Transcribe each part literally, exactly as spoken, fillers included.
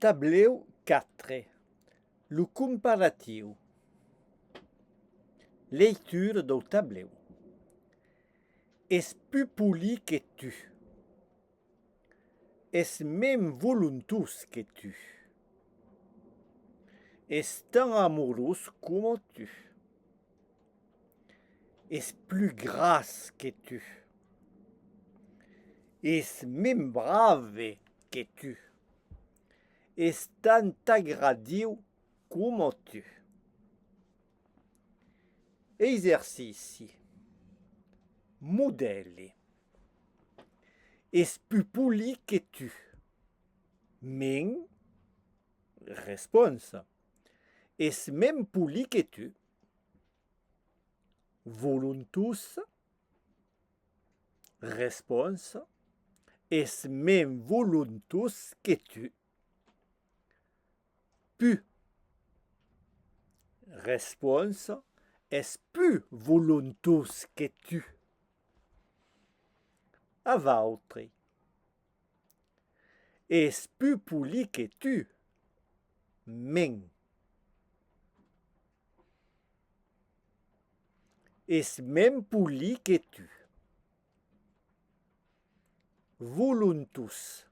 Tablèu quatre. Lo comparatiu. Leitura dau tablèu. Es pus polit que tu. Es mens volontós que tu. Es tan amorós coma tu. Es pus gras que tu. Es mens brave que tu. Es tan agradiu coma tu. Exercici. Modèli. Es pus polit que tu. Mens. Responsa. Es mens polit que tu. Volontós. Responsa. Es mens volontós que tu. Pus. Responsa. Es pus volontós que tu. A vautres. Es pus polit que tu. Mens. Es mens polit que tu. Volontós.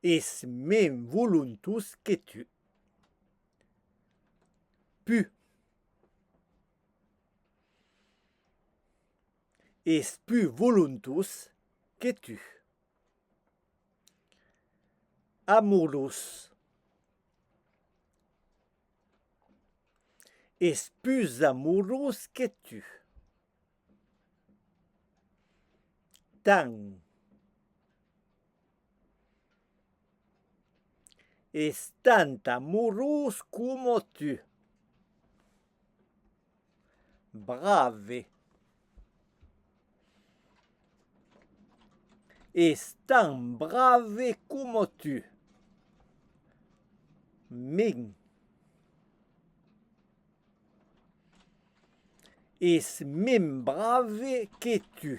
Es mens volontós que tu. Pus. Es pus volontós que tu. Amorós. Es pus amorós que tu. Tan. Es tan amorós coma tu. Brave. Es tan brave coma tu. Mens. Es mens brave que tu.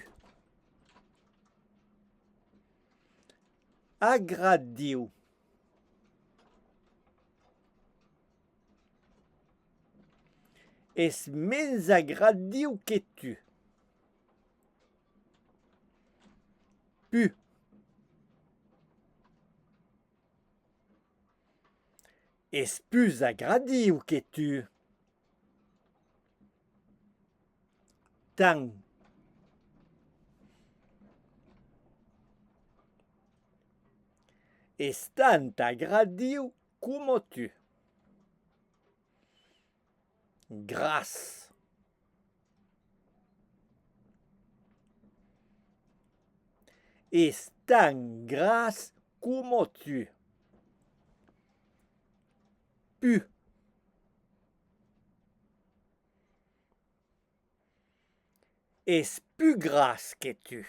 Agradiu. Es mens agradiu que tu. Pus. Es pus agradiu que tu. Tan. Es tan agradiu coma tu. Gras. Es tan gras coma tu. Pus. Es pus gras que tu.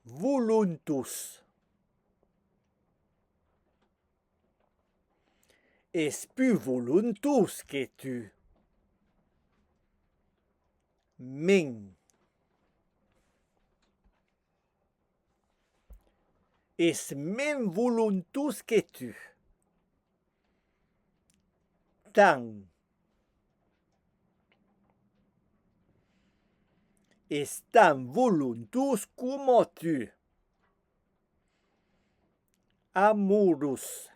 Volontós. Es pus volontós que tu. Mens. Es mens volontós que tu. Tan. Es tan volontós coma tu. Amorós.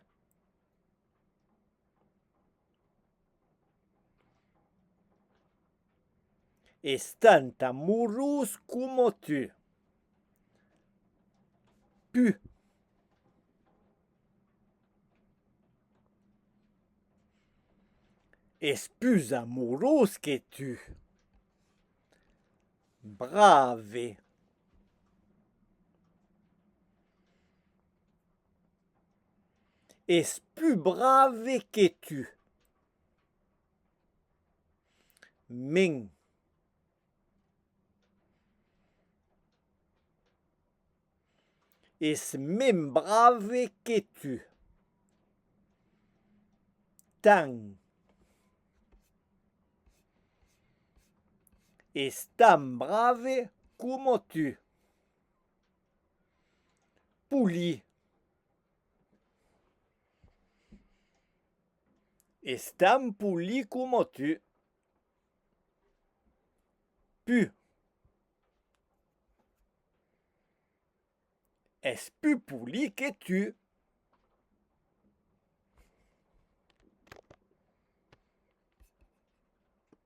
Es tan amorós coma tu. Pus. Es pus amorós que tu. Brave. Es pus brave que tu. Mens. Es mens brave que tu. Tan. Es tan brave coma tu. Polit. Es tan polit coma tu. Pus. Es pus polit que tu.